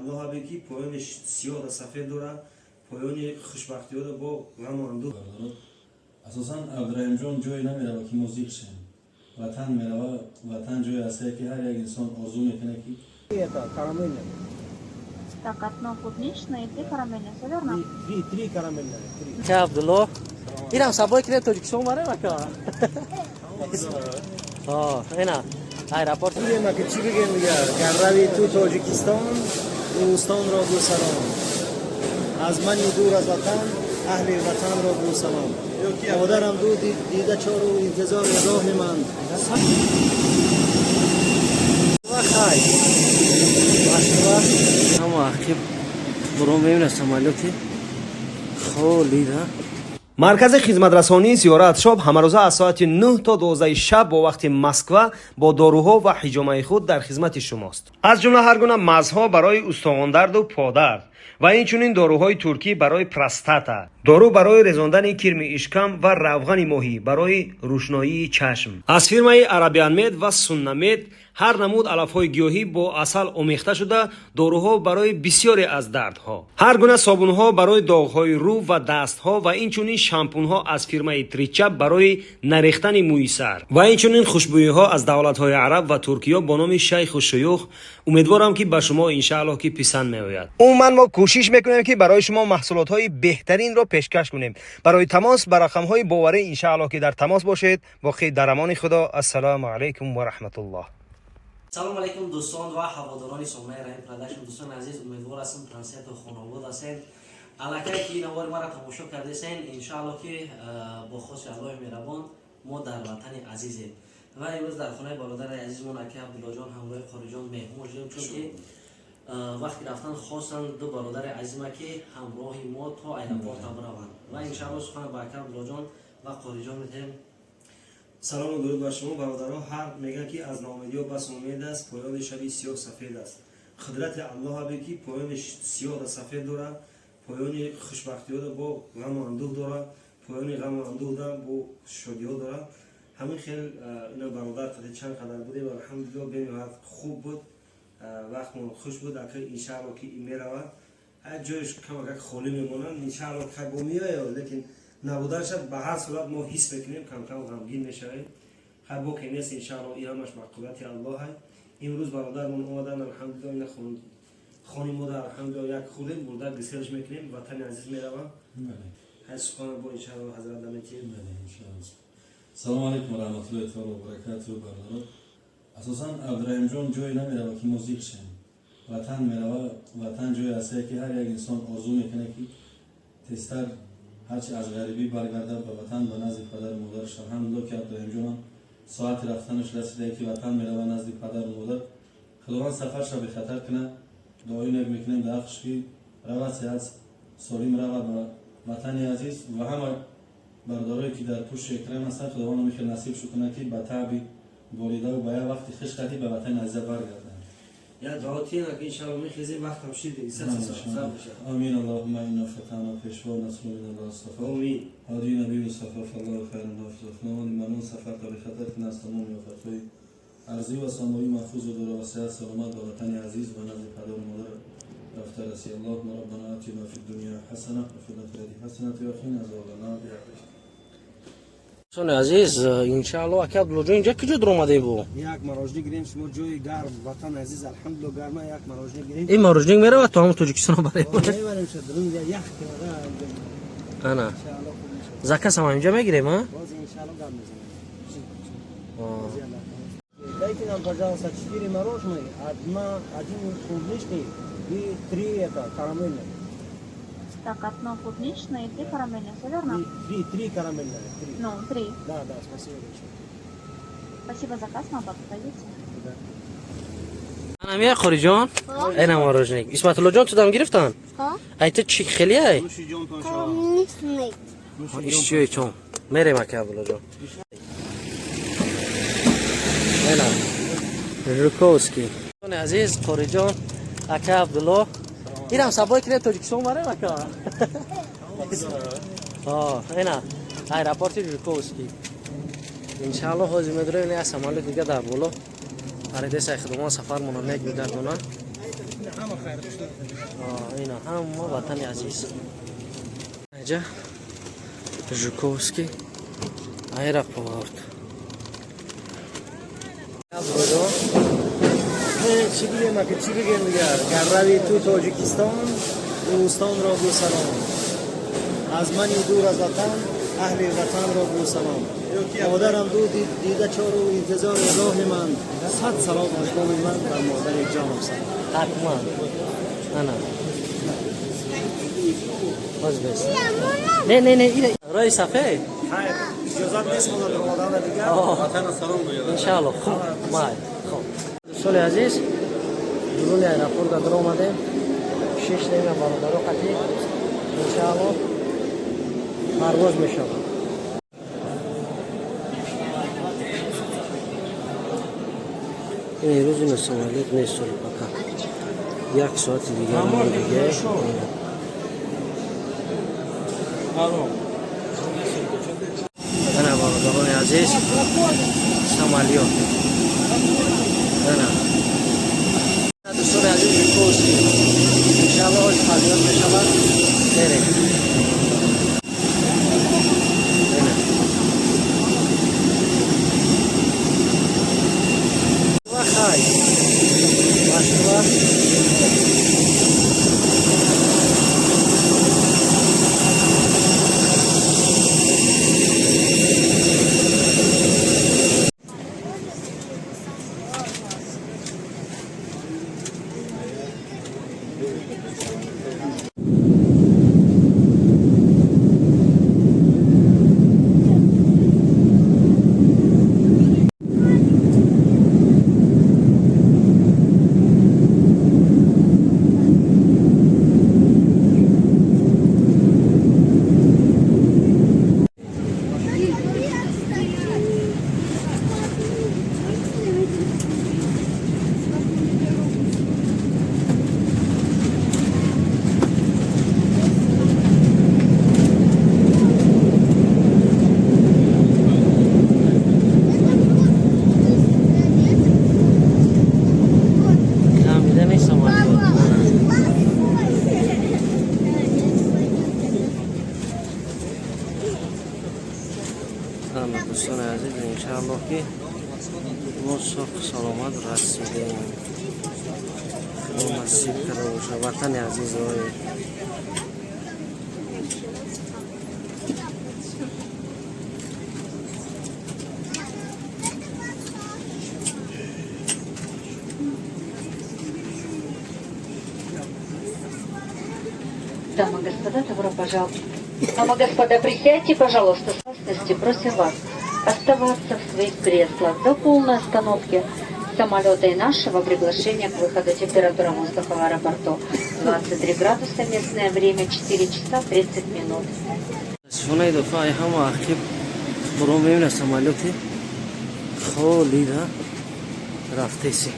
Аллоҳ абе, ки поёни сиёҳ сафед дора, поёни хушбахтиёро бо ғаму андӯҳ. Асосан Абдураҳимҷон ҷое намерава, ки мо зиқ шем. Ватан мерава. Ватан ҷое ҳастае, ки ҳар як инсон орзу мекунад, ки Это карамельное. Так, одно клубничное и три карамельные, все верно? Три, три карамельные. Три. Ака Абдулло, инам сабое ки Тоҷикистон барем, ака. Ина аэропорт. Бигем, ака, чӣ бигем дигар? Гар рави ту Тоҷикистон, дӯстонро гӯ салом. Аз мани дур аз ватан, аҳли ватанро гӯ салом. Модарам ду дида чору интизори роҳи ман. Хай, Москва ҳама ақиб бурон мебина, самолёти холида. Маркази хизматрасонии Зиёрат Шоп ҳамарӯза аз соати 9 то 12 шаб бо вақти Москва бо доруҳо ва ҳиҷомаи худ дар хизмати шумост. Аз ҷумла ҳар гуна мазҳо барои устухондарду подард ва инчунин доруҳои туркӣ барои простата, дору барои резондани кирми ишкам ва равғани моҳӣ барои рӯшноии чашм аз фирмаи Арабианмед ва Суннамед, ҳар намуд алафҳои гиёҳӣ бо асал омехта шуда, доруҳо барои бисёре аз дардҳо, ҳар гуна собунҳо барои доғҳои рӯ ва дастҳо ва инчунин шампунҳо аз фирмаи Тричап барои нарехтани мӯи сар ва инчунин хушбӯиҳо аз давлатҳои араб ва Туркиё бо номи Шайху Шуюх. Умедворам, ки ба шумо, иншааллоҳ, ки писанд меояд. Умуман, мо кӯшиш мекунем, ки барои шумо маҳсулотҳои беҳтаринро пешкаш кунем. Барои тамос ба рақамҳои боварӣ, иншааллоҳ, ки дар тамос бошед. Боқӣ дар амони Худо. Ассалому алайкум ва раҳматуллоҳ. Салом алейкум, дӯстон ва ҳаводорони сомонаи Раҳим Продакшн. Дӯстони азиз, умедвор ҳастам, транслятору хонобод ҳастед. Аллакай ки навори маро тамошо кардесен, иншаалло, ки бо хоси Аллоҳи меҳрабон мо дар ватани азизем ва имрӯз дар хонаи бародари азизмон аки Абдуллоҷон ҳамроҳи Қориҷон меҳмон шудем, чунки вақти рафтан хостанд ду бародари азизма, ки ҳамроҳи мо то аэропорта бираванд. Ва иншаалло сухан ба ака Абдуллоҷон ва Қориҷон медиҳем. Салому дуруд ба шумо, бародаро. Ҳар мегӯянд, ки аз ноумедиҳо бас умед аст, поёни шаби сиёҳ сафед аст. Қудрати Аллоҳ абе, ки поёни сиёҳ сафед дора, поёни хушбахтиёро бо ғаму андӯҳ дора, поёни ғаму андӯҳ бо шодиҳо дора. Ҳамин хел ина бародар қади чанд қадар будем, алҳамдулилло, бениҳоят хуб буд, вақтмон хуш буд. Ака, иншаалло, ки меравад, ҷояш камакак холӣ мемонад. Иншаалло, хай, бо меояд, лекин набуданша ба ҳар сурат мо ҳис мекунем, камкам ғамгин мешавем. Хай, боке нест, иншаалло, ин ҳамаш ба қудрати Аллоҳ. Имрӯз бародармон омадан, алҳамдулилло, ина хони мода, алҳамдулилло, як хурдем бурда гиселш мекунем, ватани азиз меравам. Ҳай, сухана бо, иншаалло, ҳазрат наметиҳем. Салому алайкум ва раҳматуллоҳи таала ва баракатуҳу, бародаро. Асосан Абдураҳимҷон ҷое намерава, ки мо зиқ шем. Ватан мерава. Ватан ҷое ҳастае, ки ҳар як инсон орзу мекунад, ки тезтар ҳарчи аз ғарибӣ баргардад ба ватан, ба назди падару модараш. Алҳамдулилло, ки Абдураҳимҷонам соати рафтанаш расидае, ки ватан мерава, назди падару модар. Худованд сафарша бехатар кунад. Дуои нек мекунем дар ҳаққш, ки равад, сеҳат солим равад ба ватани азиз. Ва ҳама бародарое, ки дар пушти экран ҳастанд, Худованд ҳамин насиб кунад, ки ба таъби волидаву ба як вақти хушқатӣ ба ватани азиза баргарданд. Я дуо тина, ки иншаалло мехезем, вақтам шид. Амин. Аллоҳумма инна фатана пешво насру мин Аллоҳ сафо. Амин. ҳоди набию сафо фаллоҳу хайрун ҳофиз. Худованд манон сафар то бехатар кунад, аз тамоми офатҳои арзӣ ва самоӣ маҳфузу дора ва сеҳат саломат ба ватани азиз, ба назди падару модар рафта раси. Аллоҳума роббана атина фи дунё ҳасана ва фил охирати ҳасана ва қина азобан нар. Дӯстони азиз, иншаалло, ака Абдуллоҷон, инҷа куҷо дуромадем бу? Як мороженое гирем, шумо ҷои гарм, ватан азиз, алҳамдулилло, гарма, як мороженое гирем. Ин мороженое меравад то ҳамон Тоҷикистон барем? Мебарем ша дурун ях кунада. Ана. Иншаалло, хуб мешавад. Заказ ҳам инҷа мегирем, а? Боз, иншаалло, гап мезанем. Дайте нам, пожалуйста, четыре мороженое, одна, один клубничный и три это карамельных. Так, одно клубничное и три карамельных, все верно? Три, три, три карамельных. Три. Ну, три. Да, спасибо большое. Спасибо за заказ, на оплату пойдете. Да. Анамия, Қориҷон, ина мороженое. Исматуллоҷон, тудам гирифтан? Ай, ту чӣ хеле ай? Клубничный. Ишчиёи чон. Мерем, ака Абдуллоҷон. Ина. Жуковский. Дӯстони азиз, Қориҷон, ака Абдулло. Инам сабое ки Тоҷикистон барем, ака. Ина аэропорти Жуковский. Иншаалло, ҳозир медурем, ина самолёт дига дар боло. Паридеса, худованд сафармонро нек бигардона. Ина ҳама ватани азиз. Аҷа Жуковский аэропорт. Чӣ бигем, ака, чӣ бигем дигар? Гар рави ту Тоҷикистон, дӯстонро гӯ салом. Аз мани дур аз ватан, аҳли ватанро гӯ салом. Модарам ду дида чору интизори роҳи ман. Сад салом аз номи ман бар модари ҷонам салом. Ҳатман. Ана. Боз бес. Не, не, не, ина роҳи сафед. Хайр, иҷозат нест модарро дигар. Ватана салом гӯяд. Иншаалло. Хуб, май. Хуб. Дӯстони азиз, дуруни аэропорт дар омадем. Шиштем бародаро қатӣ. Иншаалло парвоз мешавад. Ин рӯзи на самолёт месторӣ пока. Як соати дигар дига. Ана, бародарони азиз, самолёт. Ана. Дӯстони азиз, Жуковский. Иншаалло ҳози парвоз мешавад. Мерем. Ана. Хай. Москва. Камидани самолёт. Ана. Ана, дӯстони азиз, иншааллоҳ ки мо соҳ саломат расидем. Худо насиб карда боша ватани азизро. Дамы и господа, добро пожаловать. Дамы и господа, присядьте, пожалуйста. С опасности просим вас оставаться в своих креслах до полной остановки самолета и нашего приглашения к выходу. Температура воздуха в аэропорту 23 градуса, местное время 4 часа 30 минут. Сифонаи дафъаи ҳама ақиб бурон мебина, самолёти холида рафтеси.